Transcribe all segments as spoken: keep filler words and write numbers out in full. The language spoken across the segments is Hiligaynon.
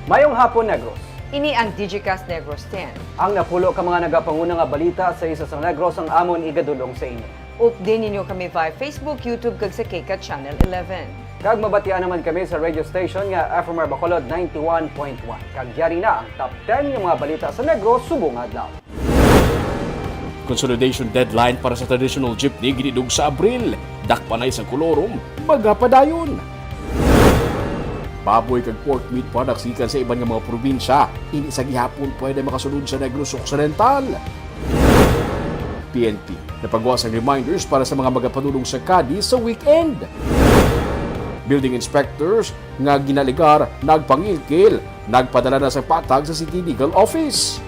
Mayong hapon, Negros. Ini ang Digicast Negros ten. Ang napulo ka mga nagapanguna nga balita sa isa sa Negros ang amon igadulong sa inyo. Update ninyo kami via Facebook, YouTube, kag sa KCAT Channel eleven. Kag mabatian naman kami sa radio station nga F M R Bacolod ninety-one point one. Kag yari na ang top ten nga mga balita sa Negros subong adlaw. Consolidation deadline para sa traditional jeepney ginidug sa Abril. Dakpanay sang kolorum, magapadayon. Baboy kag pork meat products gikan sa iban nga mga probinsya, ini sa gihapon pwede makasulod sa Negros Occidental. P N P, napagawa sang reminders para sa mga magapadulong sa Cadiz sa weekend. Building inspectors nga ginaligar nagpangilkil, nagpadala na sa patag sa City Legal Office.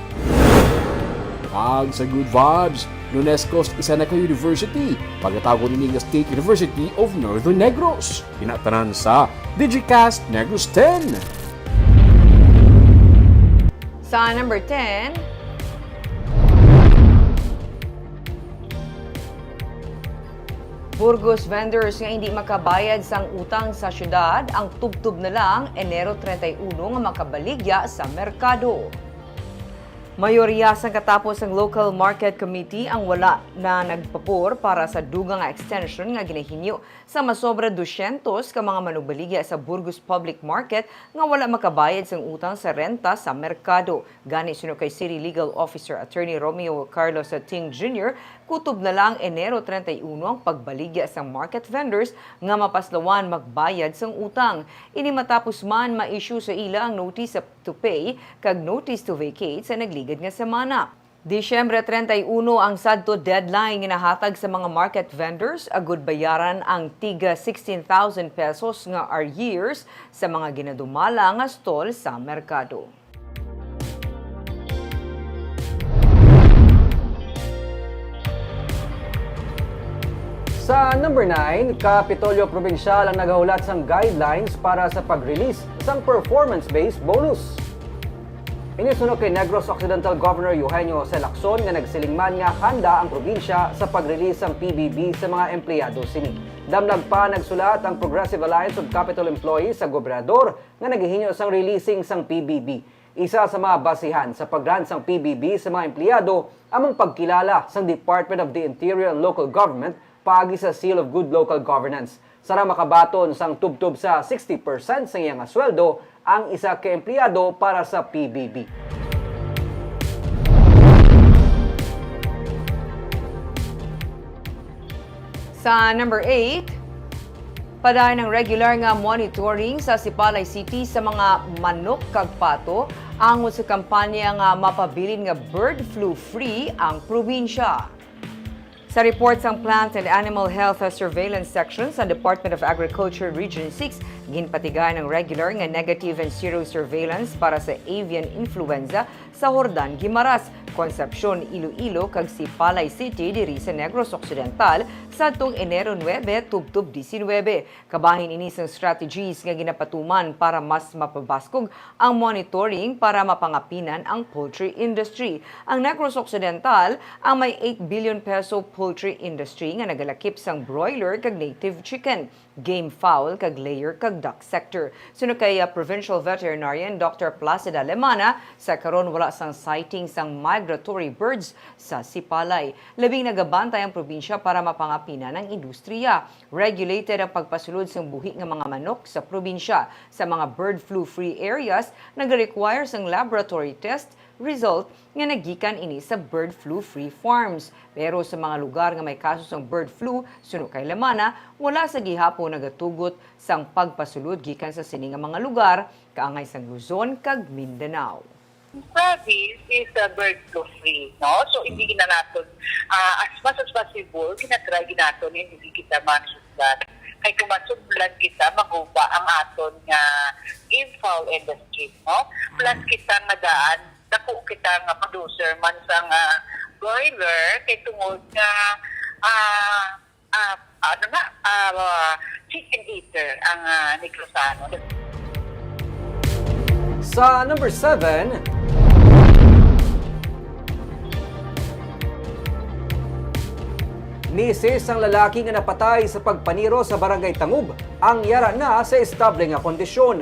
Kag sa Good Vibes, UNESCO sa isa na ka university, pagatago nini nga State University of Northern Negros. Ina tanan sa Digicast Negros ten. Sa number ten, Burgos vendors nga hindi makabayad sang utang sa syudad ang tubtob na lang Enero treinta y uno nga makabaligya sa merkado. Mayorya sang katapos sang Local Market Committee ang wala na nagpapor para sa dugang nga extension nga ginahimo sa masobra dusyentos ka mga manugbaligya sa Burgos Public Market nga wala makabayad sang utang sa renta sa merkado. Gani, suno kay City Legal Officer Attorney Romeo Carlos Ting Junior, kutob na lang Enero treinta y uno ang pagbaligya sang market vendors nga mapaslawan magbayad sang utang. Ini matapos man ma-issue sa ila ang notice to pay kag notice to vacate sa nagligad nga semana. Disyembre treinta y uno ang sadto deadline nga nahatag sa mga market vendors agud bayaran ang tiga sixteen thousand pesos nga arrears sa mga ginadumala nga stall sa merkado. Sa number nine, Kapitolyo Probinsyal ang nagahulat sang guidelines para sa pag-release sang performance-based bonus. Ini suno kay Negros Occidental Governor Eugenio Jose Lacson nga nagsiling man nga handa ang probinsya sa pag-release sang P B B sa mga empleyado sini. Damlag pa nagsulat ang Progressive Alliance of Capitol Employees sa gobernador nga nagahinyo sang releasing sang P B B. Isa sa mga basihan sa pag-grant sang P B B sa mga empleyado amo ang pagkilala sang Department of the Interior and Local Government paagi sa Seal of Good Local Governance. Sarang makabaton sang tubtob sa sixty percent sa iya nga sweldo ang isa ka empleyado para sa P B B. Sa number eight, padayon ang regular nga monitoring sa Sipalay City sa mga manok kag pato angot sa kampanya nga mapabilin nga bird flu free ang probinsya. Sa report sang Plant and Animal Health Surveillance Section sa Department of Agriculture Region six, ginpatigayon ang regular nga negative and zero surveillance para sa avian influenza sa Jordan, Guimaras, Concepcion, Iloilo, kag Sipalay City diri sa Negros Occidental sadtong Enero nuebe tubtob diecinuebe. Kabahin ini sang strategies nga ginapatuman para mas mapabaskog ang monitoring para mapangapinan ang poultry industry. Ang Negros Occidental ang may eight billion peso poultry industry nga nagalakip sang broiler kag native chicken, game fowl kag layer kag duck sector. Suno kay, ah, Provincial Veterinarian Doctor Placida Lemana, sa karon wala sang sighting sang migratory birds sa Sipalay. Labing nagabantay ang probinsya para mapangapinan ang industriya. Regulated ang pagpasulod sang buhi nga mga manok sa probinsya. Sa mga bird flu-free areas, nag-require sang laboratory test result nga nagikan ini sa bird flu-free farms. Pero sa mga lugar nga may kaso sang bird flu, suno kay Lemana, wala sa gihapon nagatugot sang pagpasulod gikan sa sini nga mga lugar, kaangay sang Luzon kag Mindanao. Ang province is, ah, bird flu free, no? So, hindi gina naton, ah, as much as possible, ginatry ginaton, hindi kita masugdan. Kay kung masugdan kita, maguba ang aton nga game fowl industry, no? Plus, kita nga daan, dako kita nga producer man sa nga broiler, kay tungod nga, ah, ah, ano na, ah, chicken eater ang, ah, Negrosano. Sa number seven, misis ang lalaki nga napatay sa pagpaniro sa Barangay Tangub, ang yara na sa estable nga kondisyon.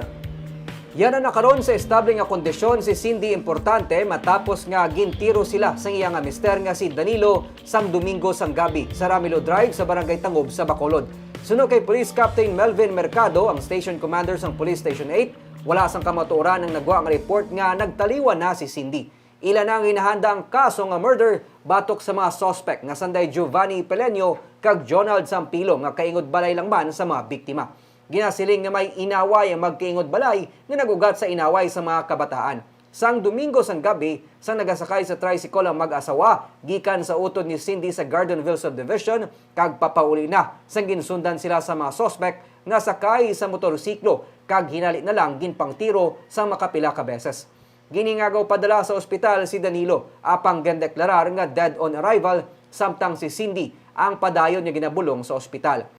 Yana na karon sa estable nga kondisyon si Cindy Importante matapos nga gintiro sila sang iya nga mister nga si Danilo sang Domingo sang gabi sa Ramilo Drive sa Barangay Tangob sa Bacolod. Suno kay Police Captain Melvin Mercado, ang station commander sang Police Station eight, wala sang kamatuoran ang nagwa nga report nga nagtaliwan na si Cindy. Ila na nga ginahanda ang kaso nga murder batok sa mga suspect nga sanday Giovanni Peleño kag Jonald Sampilo nga kaingod balay lang man sa mga biktima. Ginasiling nga may inaway ang magkaingod balay nga nag-ugat sa inaway sa mga kabataan. Sang Domingo sang gabi, sang nagasakay sa tricycle ang mag-asawa gikan sa utod ni Cindy sa Gardenville Subdivision kag papauli na, sang ginsundan sila sa mga suspect nga sakay sa motorsiklo kag hinali na lang ginpangtiro sang makapila ka beses. Giningagaw padala sa ospital si Danilo, apang gindeklarar nga dead on arrival, samtang si Cindy ang padayon nga ginabulong sa ospital.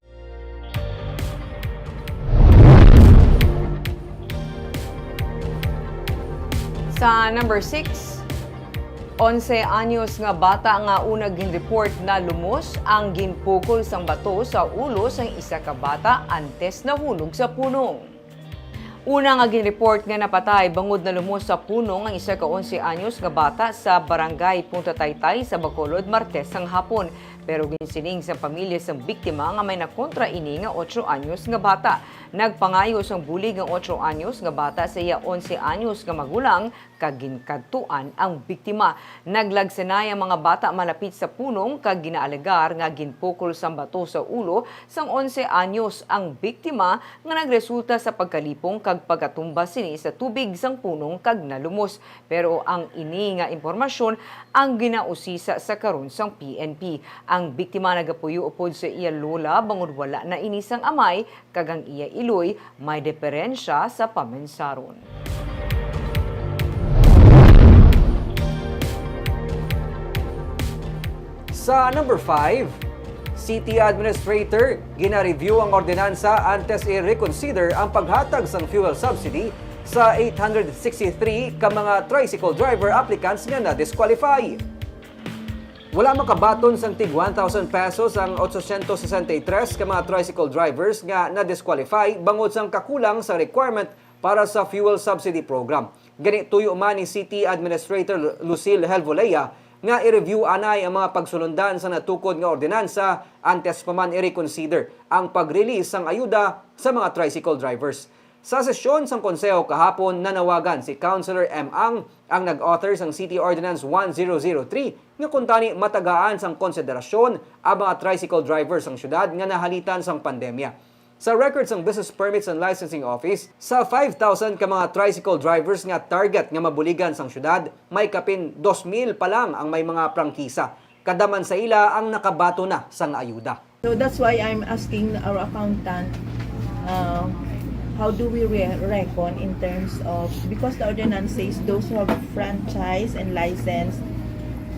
Sa number six, onse anyos nga bata nga una ginreport na lumos ang ginpukol sang bato sa ulo sang isa ka bata antes nahulog sa punong. Una nga ginreport nga napatay bangod nalumos sa punong ang isa ka onse anyos nga bata sa Barangay Punta Taytay sa Bacolod, Martes sang hapon. Pero ginsiling sang pamilya sang biktima nga may nakontra ini nga otso anyos nga bata. Nagpangayo sang bulig nga otso anyos nga bata sa iya onse anyos nga magulang kag ginkadtuan ang biktima. Naglagsanay ang mga bata malapit sa punong kag ginaalegar nga ginpukol sang bato sa ulo sang onse anyos ang biktima nga nagresulta sa pagkalipong kag pagkatumba sini sa tubig sang punong kag nalumos. Pero ang ini nga impormasyon ang ginausisa sa karon sang P N P. Ang biktima nagapuyo upod sa iya lola bangod wala na ini sang amay kag ang iya iloy may diferensya sa paminsaron. Sa number five, city administrator gina-review ang ordinansa antes i-reconsider ang paghatag sang fuel subsidy sa eight hundred sixty-three ka mga tricycle driver applicants nga na-disqualify. Wala makabaton sang tig one thousand pesos ang otso syentos sesenta y tres ka mga tricycle drivers nga na-disqualify bangod sang kakulang sa requirement para sa fuel subsidy program. Gani, tuyo man ni City Administrator Lu-, Lucille Helvolea nga i-review anay ang mga pagsulundan sa natukod nga ordinansa antes pa man i-reconsider ang pag-release sang ayuda sa mga tricycle drivers. Sa sesyon sang Konseho kahapon, nanawagan si Councilor M. Ang, ang nag-author sang City Ordinance one zero zero three, nga kuntani matagaan sang konsiderasyon ang mga tricycle driver sang syudad nga nahalitan sang pandemya. Sa record sang Business Permits and Licensing Office, sa five thousand ka mga tricycle drivers nga target nga mabuligan sang syudad, may kapin dos mil pa lang ang may mga prangkisa. Kada man sa ila ang nakabaton na sang ayuda. So that's why I'm asking our accountant, uh, how do we re-, reckon in terms of, because the ordinance says those who have franchise and license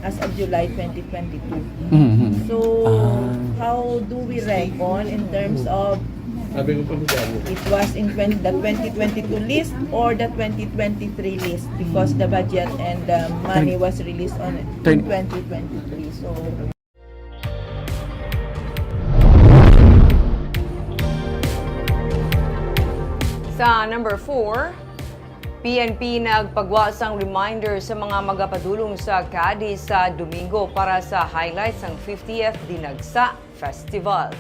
as of July twenty twenty-two. Mhm. So, Ah. how do we reckon in terms of Sabi ko pa ni Daniel. It was in twenty, the twenty twenty-two list or the twenty twenty-three list? Because the budget and the money was released on Twen- twenty twenty-three. So, Sa number four, P N P nagpagwa sang reminder sa mga magapadulong sa Cadiz sa Domingo para sa highlight sang fiftieth Dinagsa Festival.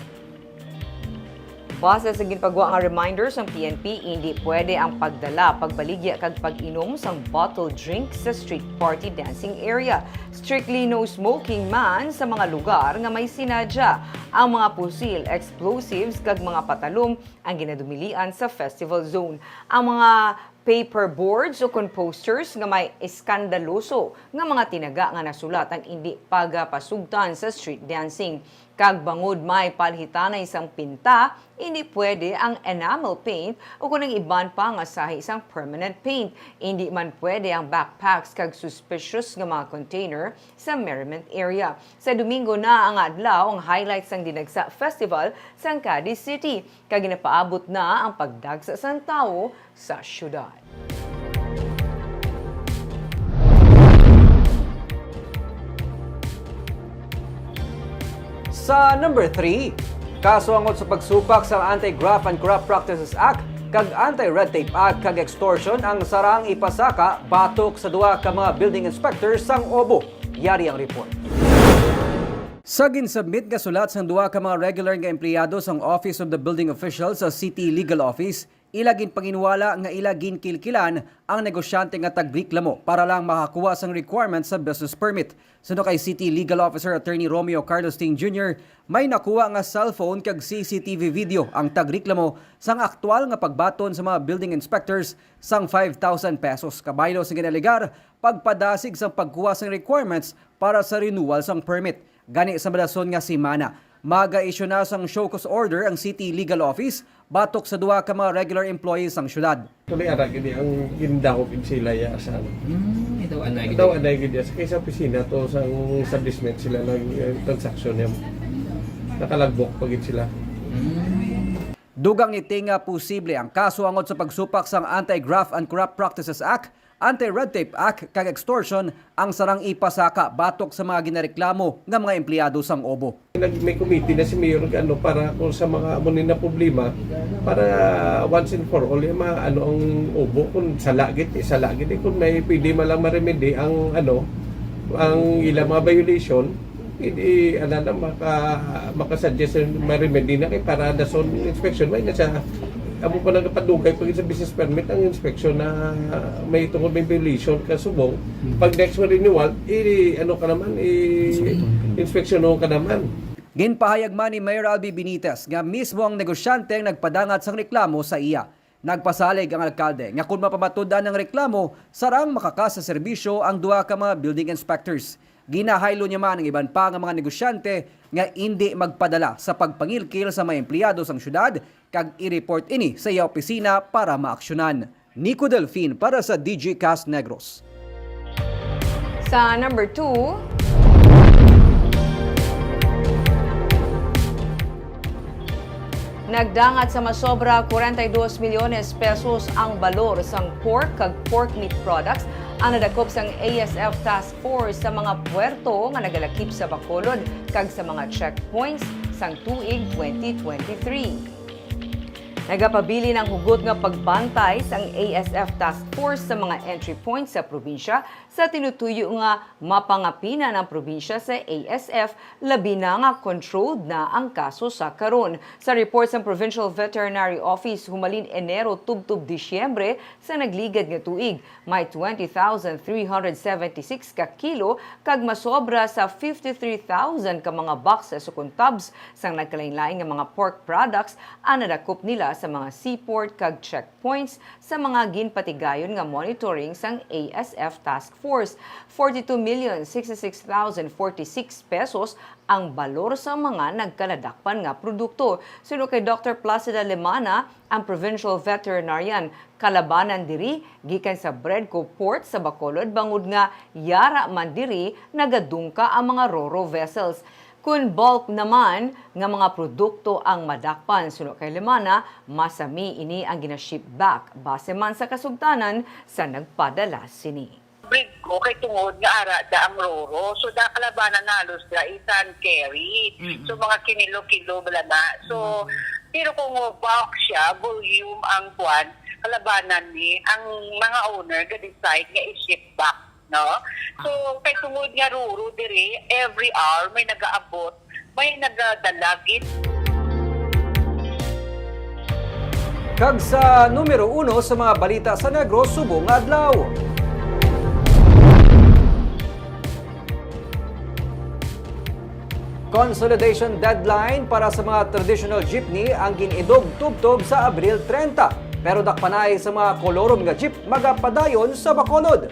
Base sa ginpagwa nga reminder sang P N P, indi pwede ang pagdala, pagbaligya kag pag-inom sang bottled drink sa street party dancing area. Strictly no smoking man sa mga lugar nga may sinadya. Ang mga pusil, explosives kag mga patalom ang ginadumilian sa festival zone. Ang mga paper boards o kon posters nga may eskandaloso nga mga tinaga nga nasulat ang indi pagapasugtan sa street dancing. Kag bangod may palhitanay sang pinta, indi pwede ang enamel paint o kon ang iban pa nga sahi sang permanent paint. Indi man pwede ang backpacks kag suspicious nga mga container sa merriment area. Sa Domingo na ang adlaw, ang highlight sang Dinagsa Festival sang Cadiz City, kag ginapaabot na ang pagdagsa sang tawo sa syudad. Sa number three, kaso angot sa pagsupak sa Anti-Graft and Corrupt Practices Act, Kag Anti-Red Tape Act kag extortion ang sarang ipasaka batok sa duha ka mga building inspectors sang Obo. Yari ang report. Sa ginsubmit nga sulat sang duha ka mga regular nga empleyado sang Office of the Building Official sa City Legal Office, ila ginpanginwala nga ila ginkilkilan ang negosyante nga tagreklamo para lang makakuha sang requirements sa business permit. Suno kay City Legal Officer Attorney Romeo Carlos Ting Junior, may nakuha nga cellphone kag C C T V video ang tagreklamo sang aktual nga pagbaton sa mga building inspectors sang five thousand pesos. Kabaylo sa ginalegar, pagpadasig sang pagkuha sang requirements para sa renewal sang permit. Gani sa madason nga semana, maga-issue na sang show cause order ang City Legal Office batok sa duha ka mga regular employees sang syudad. Actually, ara gid ang gindakop gid sila ya sa ano. Hmm, ito anay gid. Daw anay gid ya. Kay sa opisina to, sa establishment sila nag eh, transaksyon niya. Nakalagbok pa gid sila. Hmm. Dugang ni Ting nga posible ang kaso angod sa pagsupak sang Anti-Graft and Corrupt Practices Act, Anti-Red Tape Act kag extortion ang sarang ipasaka batok sa mga ginareklamo nga mga empleyado sang Obo. Nag may committee na si Mayor ano para kung sa mga amo ni na problema para once and for all yung mga ano ang Obo kung sala gid, isala gid eh, kung may pwede man lang ma-remedy ang ano ang ilang mga violation, hindi ana na maka makasuggest ng ma-remedy na kay para dason inspection may na sa amo pa nagapadugay pag sa business permit ang inspection na may tungod may violation ka subong. Pag next mo renewal, i ano ka naman, i inspection ka naman. Ginpahayag man ni Mayor Albi Benitez nga mismo ang negosyante ang nagpadangat sang reklamo sa iya. Nagpasalig ang alkalde nga kon mapamatud-an ang reklamo, sarang makakasa serbisyo ang duha ka mga building inspectors. Ginahaylo niya man ang iban pa nga mga negosyante nga indi magpadala sa pagpangilkil sa mga empleyado sang syudad kag i-report ini sa iya opisina para maaksyonan. Nico Delfin para sa D G Cast Negros. Sa number two, nagdangat sa masobra forty-two milyones pesos ang balor sang pork kag pork meat products ang nadakop sang A S F Task Force sa mga puerto nga nagalakip sa Bacolod kag sa mga checkpoints sang tuig twenty twenty-three. Nagapabilin ang hugot nga pagbantay sang A S F Task Force sa mga entry points sa probinsya sa tinutuyo nga mapangapinan ang probinsya sa A S F, labi na nga controlled na ang kaso sa karon. Sa report sang Provincial Veterinary Office, humalin Enero tubtob Disyembre sa nagligad nga tuig, may twenty thousand three hundred seventy-six ka kilo kag masobra sa fifty-three thousand ka mga boxes ukon tubs sang nagkalainlain nga mga pork products ang nadakop nila sa mga seaport kag checkpoints sa mga ginpatigayon nga monitoring sang A S F Task Force. Forty-two million sixty-six thousand forty-six pesos ang balor sa mga nagkaladakpan nga produkto. Suno kay Doctor Placida Lemana, ang provincial veterinarian, kalabanan diri gikan sa Bredco Port sa Bacolod bangod nga yara man diri nagadungka ang mga ro-ro vessels. Kon bulk naman nga mga produkto ang madakpan, suno kay Lemana, masami ini ang gina-ship back base man sa kasugtanan sa nagpadala sini. Bredco kay tungod nga ara da ang ro-ro, so da kalabanan halos da is hand carry. Mm-mm. So mga kinilo-kilo bala na. So Mm-mm. Pero kung bulk siya, volume ang kwan, kalabanan ni ang mga owner ga decide nga i-ship back, no? So kay tungod nga ro-ro diri, every hour may nagaabot, may nagadala gid. Kag sa numero uno sa mga balita sa Negros subong nga adlaw. Consolidation deadline para sa mga traditional jeepney ang gin-idog tubtob sa Abril treinta, pero dakpanay sa mga kolorom nga jeep magapadayon sa Bacolod.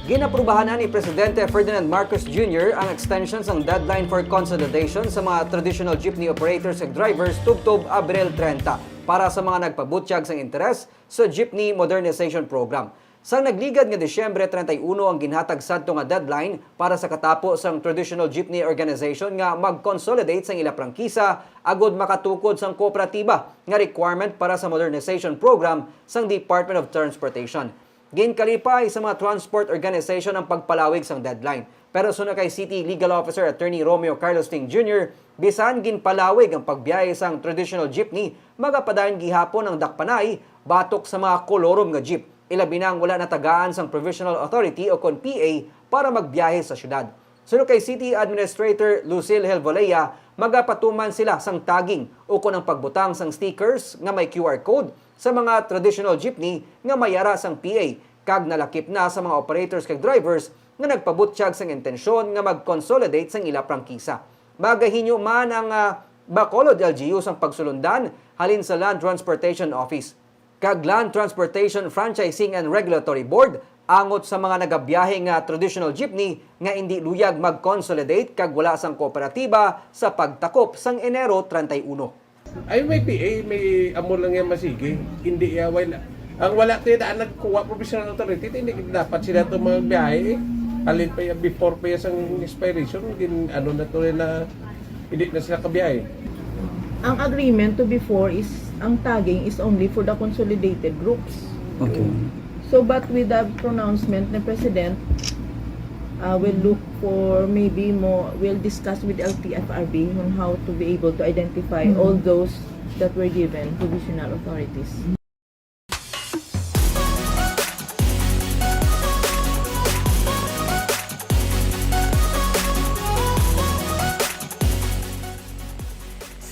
Ginaprubahan ni Presidente Ferdinand Marcos Junior ang extension sang deadline for consolidation sa mga traditional jeepney operators ug drivers tubtob Abril treinta para sa mga nagpabutyag sang interes sa Jeepney Modernization Program. Sang nagligad nga Disyembre treinta y uno ang ginhatag sadto nga deadline para sa katapo sang traditional jeepney organization nga mag-consolidate sang ila prangkisa agud makatukod sang kooperatiba nga requirement para sa modernization program sang Department of Transportation. Ginkalipay sa mga transport organization ang pagpalawig sang deadline. Pero suno kay City Legal Officer Attorney Romeo Carlos Ting Junior, bisan ginpalawig ang pagbiyahe sang traditional jeepney, magapadayon gihapon ang dakpanay batok sa mga kolorum nga jeep, ilabi na ang wala natagaan sang provisional authority o kon P A para magbiyahe sa syudad. Suno kay City Administrator Lucille Helvolea, magapatuman sila sang tagging ukon ang pagbutang sang stickers nga may Q R code sa mga traditional jeepney nga may yara sang P A, kag nalakip na sa mga operators kag drivers nga nagpabutyag sang intensyon nga mag-consolidate sang ila prangkisa. Magahinyo man ang, ah, Bacolod L G U sang pagsulundan halin sa Land Transportation Office kag Land Transportation Franchising and Regulatory Board angot sa mga nagabiyahe nga traditional jeepney nga indi luyag mag-consolidate kag wala sang kooperatiba sa pagtakop sang Enero treinta y uno. Ay, may P A, may amo lang yan masigi. Hindi iya, wala. Ang wala to yung daan nagkuha professional authority, hindi dapat sila to mga biyahe eh. Halin pa iya, before pa iya sang expiration, gin, ano na to na, hindi na sila kabiyahe. Ang agreement to before is, ang tagging is only for the consolidated groups. Okay. So, but with the pronouncement ni President, uh, we'll look for maybe more, we'll discuss with L T F R B on how to be able to identify Mm-hmm. all those that were given provisional authorities.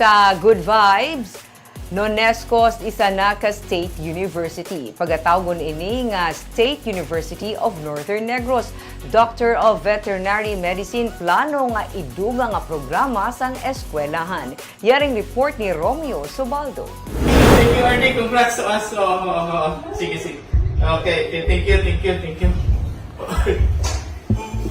Sa Good Vibes, Nonescos isa na ka State University. Pagatawgon ini nga State University of Northern Negros. Doctor of Veterinary Medicine plano nga idugang nga programa sang eskwelahan. Yaring report ni Romeo Subaldo. Thank you, R D. Congrats to us. Oo, oo, oo. Sige, sige. Okay, okay. Thank you, thank you, thank you.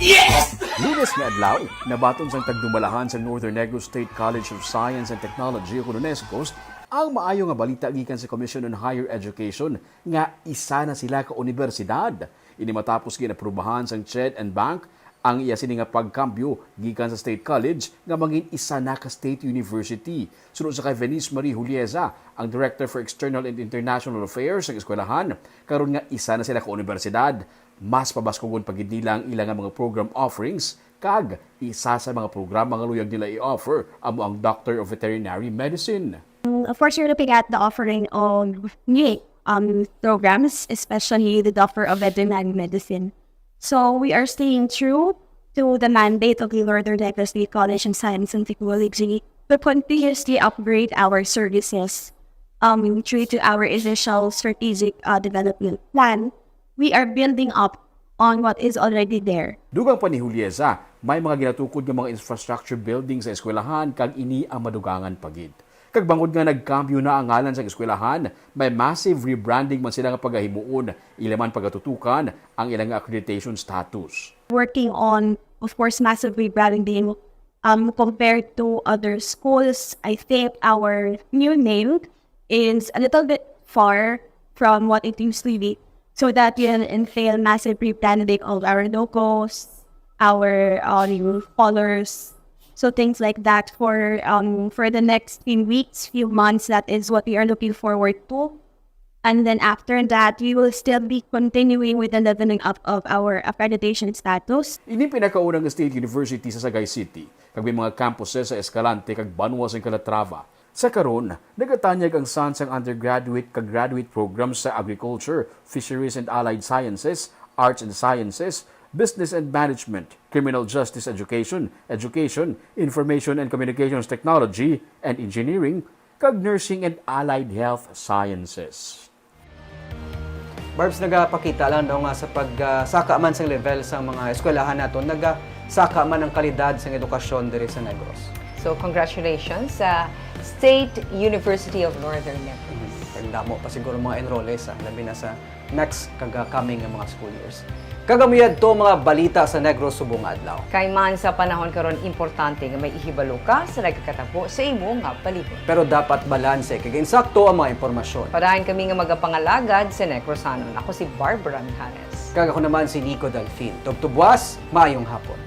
Yes! Lunes nga adlaw, nabaton sang tagdumalahan sa Northern Negros State College of Science and Technology o Nonescos ang maayo nga balita gikan sa Commission on Higher Education nga isa na sila ka unibersidad. Ini matapos ginaprubahan sang CHED and BANC ang iya sini nga pagkambyo gikan sa State College nga mangin isa na ka State University. Suno sa kay Venice Marie Julieza, ang Director for External and International Affairs sang eskwelahan, karon nga isa na sila ka unibersidad, mas pabaskugon pa gid nila ang ila nga mga program offerings, kag isa sa mga programa nga luyag nila i-offer amo ang Doctor of Veterinary Medicine. Of course, you're looking at the offering of new um, programs, especially the Doctor of Veterinary Medicine. So we are staying true to the mandate of the Northern Negros State College of Science and Technology to continuously upgrade our services um, true to our initial strategic uh, development plan. We are building up on what is already there. Dugang pa ni Julieza, may mga ginatukod nga mga infrastructure building sa eskwelahan kag ini ang madugangan pa gid. Kag bangod nga nagkambyo na ang ngalan sa eskwelahan, may massive rebranding man sila nga pagahimuon, ila man pagatutukan ang ila nga accreditation status. Working on, of course, massive rebranding um, compared to other schools. I think our new name is a little bit far from what it used to be. So that will entail massive rebranding of our logos, our um, colors, so things like that for um, for the next few weeks, few months. That is what we are looking forward to. And then after that, we will still be continuing with the leveling up of our accreditation status. Ini pinakauna nga state university sa Sagay City, kag may mga campuses sa Escalante kag banwa sa Calatrava. Sa karon, nagatanyag ang san sang undergraduate kag graduate programs sa Agriculture, Fisheries and Allied Sciences, Arts and Sciences, Business and Management, Criminal Justice Education, Education, Information and Communications Technology, and Engineering, kag Nursing and Allied Health Sciences. Barbs, nagapakita lang daw nga sa pagsaka man sang level sa mga eskwelahan naton, nagasaka man ang kalidad sang edukasyon diri sa Negros. So, congratulations sa State University of Northern Negros. Kag damo pa siguro mga enrollees, ah, labi na sa next kag coming nga mga school years. Kag amo yadto mga balita sa Negros subong nga adlaw. Kay man sa panahon karon, importante nga may ihibalo ka sa nagakatabo sa imo nga palibot. Pero dapat balanse kag insakto ang mga impormasyon. Padayon kami nga magapangalagad sa Negrosanon. Ako si Barbara Mijares. Kag ako naman si Nico Delfin. Tubtub buas, maayong hapon.